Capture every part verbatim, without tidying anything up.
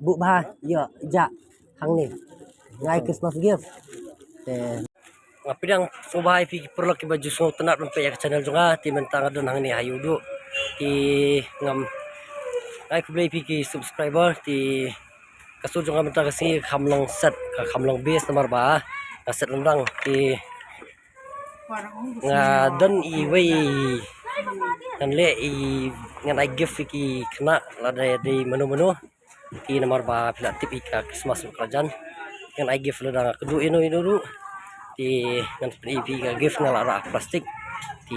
Buh bha ïa ja hangne. Nga ai Christmas gift. Te nga pdiang sngewbha ïa phi ki paralok kiba ju sngewtynnat ban peit ïa ka channel jong nga, te mynta nga don hangne ha Ïewduh. Te ngam, nga ai khublei ïa phi ki subscriber, te ka sur jong nga mynta ka sngi kam long set, ka kam long best namar ba nga set lyndang. Te nga don iwei ngan leh i, ngan ai gift ïa ki khynnah, lada dei mano mano. Te namar ba phi la tip ïa ka Christmas ruh ka la jan, ngan ai gift lada nga kynduh ïano ïano ruh. Te ngan pyni ïa phi ka gift, nga la rah plastik. Te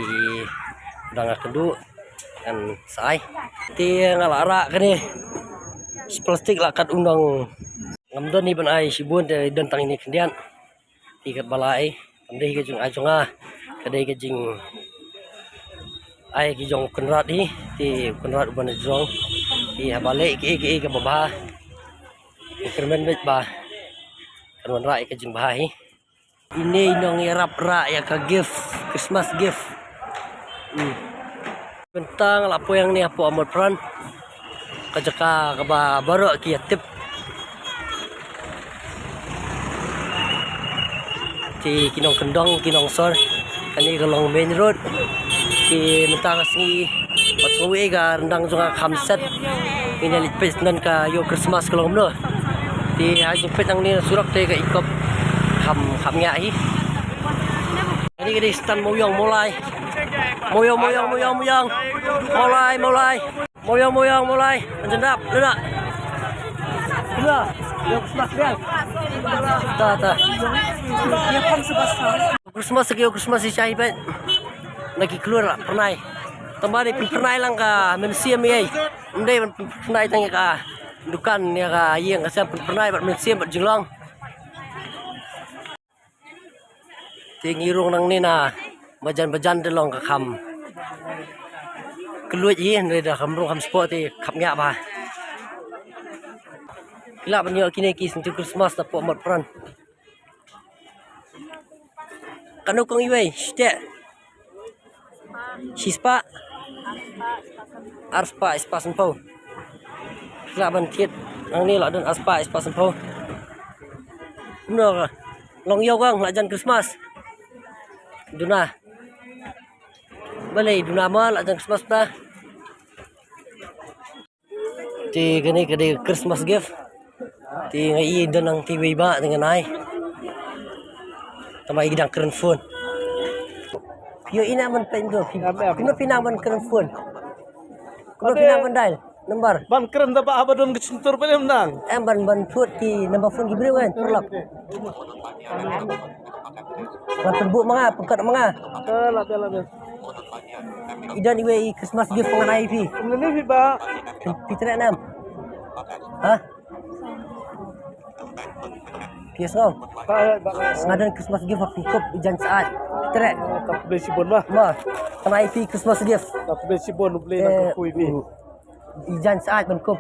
lada nga kynduh ngan sa ai. Te nga la rah kane plastik la kat u nong. Ngam don ei ban ai shibun, te don tang ine khyndiat. Te katba la ai, kam dei ka jingai jong nga, ka dei ka jingai ki jong u Kynrad hi. Te u Kynrad u ban jrong. Te haba leh kiei kiei kaba bha, u kyrmen beit ba kan wanrah ïa ka jingbha hi. Ine i nongïarap rah ïa ka gift, Christmas gift. Hmm. Mynta nga la poi hangne hapoh Motphran, ka jaka kaba baroh ki ïa tip. Te ki nongkyndong, ki nongsor, kane ka long main road. Te mynta ka sngi, wat sngew ei, ka ryndang jong nga kam set. Ngin ïa leit peit shen ka ïew Christmas ka long kumno. Te ha jingpeit nangne na surok te ka ikop kam, kam ngiah hi. Kane ka dei stand Mawiong Mawlai. Mawiong, Mawiong, Mawiong, Mawiong. Mawlai, Mawlai. Mawiong, Mawiong, Mawlai. Anjun dap, dap. Dap. Yo, Christmas bell. Ta, ta. Christmas ki, Christmas i shai bet. Na ki klur la pynai. Tang ba dei pynai lang ka mynsiem ei. Ym dei ban pynai tang ïa ka dukan, ïa ka ïing ka sem, pynai bad mynsiem bad jinglong. Te ngi rung nangne na bajan bajan te long ka kham kylluid hi, hynrei da kham rung kham spot te kham ngiah bha. Phi lah ban ïoh kine ki syntiew Christmas na poh Motphran. Katno kong iwei, shiteh. Shispah. Arspah, spah sanphew. Phi lah ban thied nangne, lah don arspah, spah sanphew. Kumno ka long ïew kong, la jan Christmas? Duna. Balei duna ma, la jan Christmas ta. Te kane ka dei Christmas gift. Te nga i don nang te wei ba te ngan ai. Tama i dang kren phone. Phi ïoh i nang ban pyndonkam. Kumno phi nang ban kren phone? Kumno phi nang ban dial number? Ban kren da ba haba don ka shyntur ba em nang. Em ban, ban put ki number phone ki briew kan, paralok. Nga pynbuk ma nga, pynkat ma nga. Eh, la bel, la bel. I don iwei i Christmas gift ngan ai phi. Kumne phi ba. Phi, phi treh nam. Ha? Phi sngew? Ba, ba. Nga don Christmas gift ha phi kup i jan syaid. Phi treh. Ka khublei shibun ba. Ma. Ngan ai phi Christmas gift. Ka khublei shibun, U Blei un nang kyrkhu ïa phi. I jan syaid ban kup.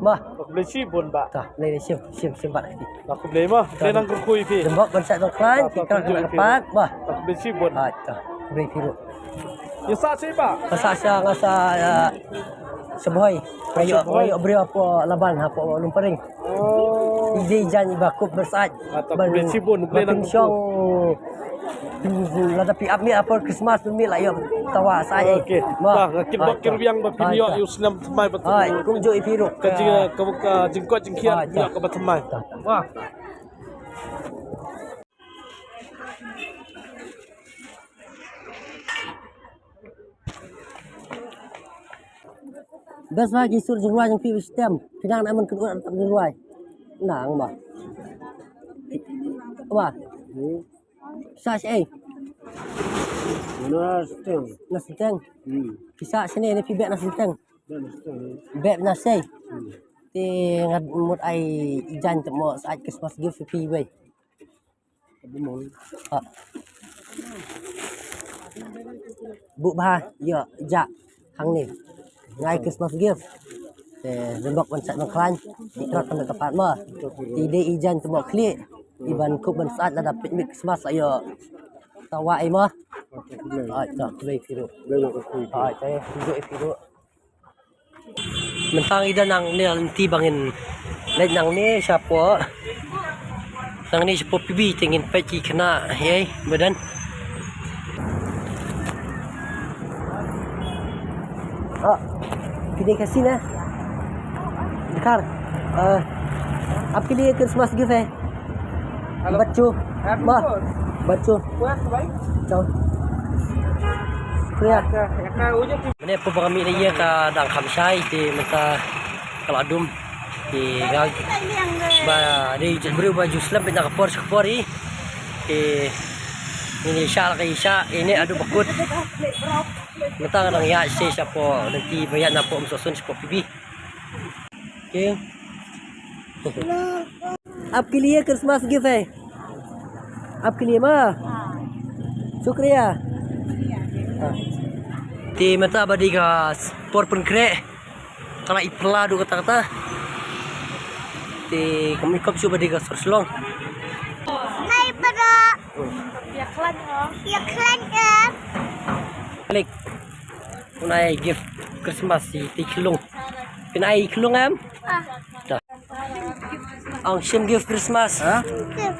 Bah. Nga khublei shibun bah. Ta, khublei shim, shim, shim bah. Nga khublei bah. Nga khublei nang kyrkhu ïa phi. Dembok ban syaid ban khlaiñ, ta, ki khlaiñ kyrpad bah. Nga khublei shibun. Ha, ta, khublei phi ruh. Ïa sah shi bah. Ka sah sha nga sah, ïa, sha Bhoi. Nga ïoh, nga ïoh briew hapoh Laban, hapoh Lumparing. Oh. I dei jan iba kup ban syaid. Ah, ta, khublei shibun, khublei nang kyrkhu. Lada phi ap miet ha por Christmas phi miet la ïoh tawa syaid. Okay. Bah, nga kit bok kyrwiang ba phin ïoh ïa u snem thymmai bad. Kumjuh ïa phi ruh. Ka jing, ka, ka jingkoit jingkhiah ïoh kaba thymmai. Bah. Best ba ki sur jingrwai jong phi ba shitom. Phi nang na man kynduh na jingrwai. Nang ba. Ba. Sa shi ei. Na Senteng. Na Senteng. Hmm. Phi sa shane ne phi beh na Senteng? Beh na Senteng. Beh na Senteng. Hmm. Te nga mut ai i jan te mo sa Christmas gift phi wei. Ha. Buh bha ïa ja hangne. Nga ai Christmas gift. Te dembok ban syaid ban khlaiñ. Ki khlad ban ka pat ma. Te dei i jan te mo khlieh. Iban kup ban syaid lada pynmih Christmas ïa tawa ai ma. Ai ta khublei phi ruh. Ai ta khublei phi ruh. Mynta i da nang ne lynti ba ngin Leit nangne shapoh. Nangne shapoh P B te ngin peit ki khynnah, ïa, ba don. Ah, kine kasi na. Dikhar. Ah, आपके लिए क्रिसमस गिफ्ट है। हेलो। बच्चों। हैप्पी वाह। बच्चों। কোন আছে ভাই? চাও। শুক্রিয়া। আচ্ছা, একটা ওই যে Mynne pynban ka mih na ïing ka dang kham shai te mynta ka la dum. Te nga ba dei jingbriew ba ju slem beit na ka por sha ka por hi. Te ngin ïa shah la ka ïa shah ine adu bakut. Mynta nga dang ïa sha shapoh lynti ba ïa napoh Umsohsun shapoh P B. Okay. आपके लिए क्रिसमस गिफ्ट है। आपके लिए माँ। शुक्रिया। हाँ। Te mynta ba dei ka por pynkhreh. Ka la i pla du kata kata. Te kam i kop shu ba dei ka sor shlong. Hai para. Ïa khlaiñ em. Klik. Pynai gift Christmas i ti khlung. Pynai khlung em? Ah. Dah. Ang shim gift Christmas. Ha? Gift.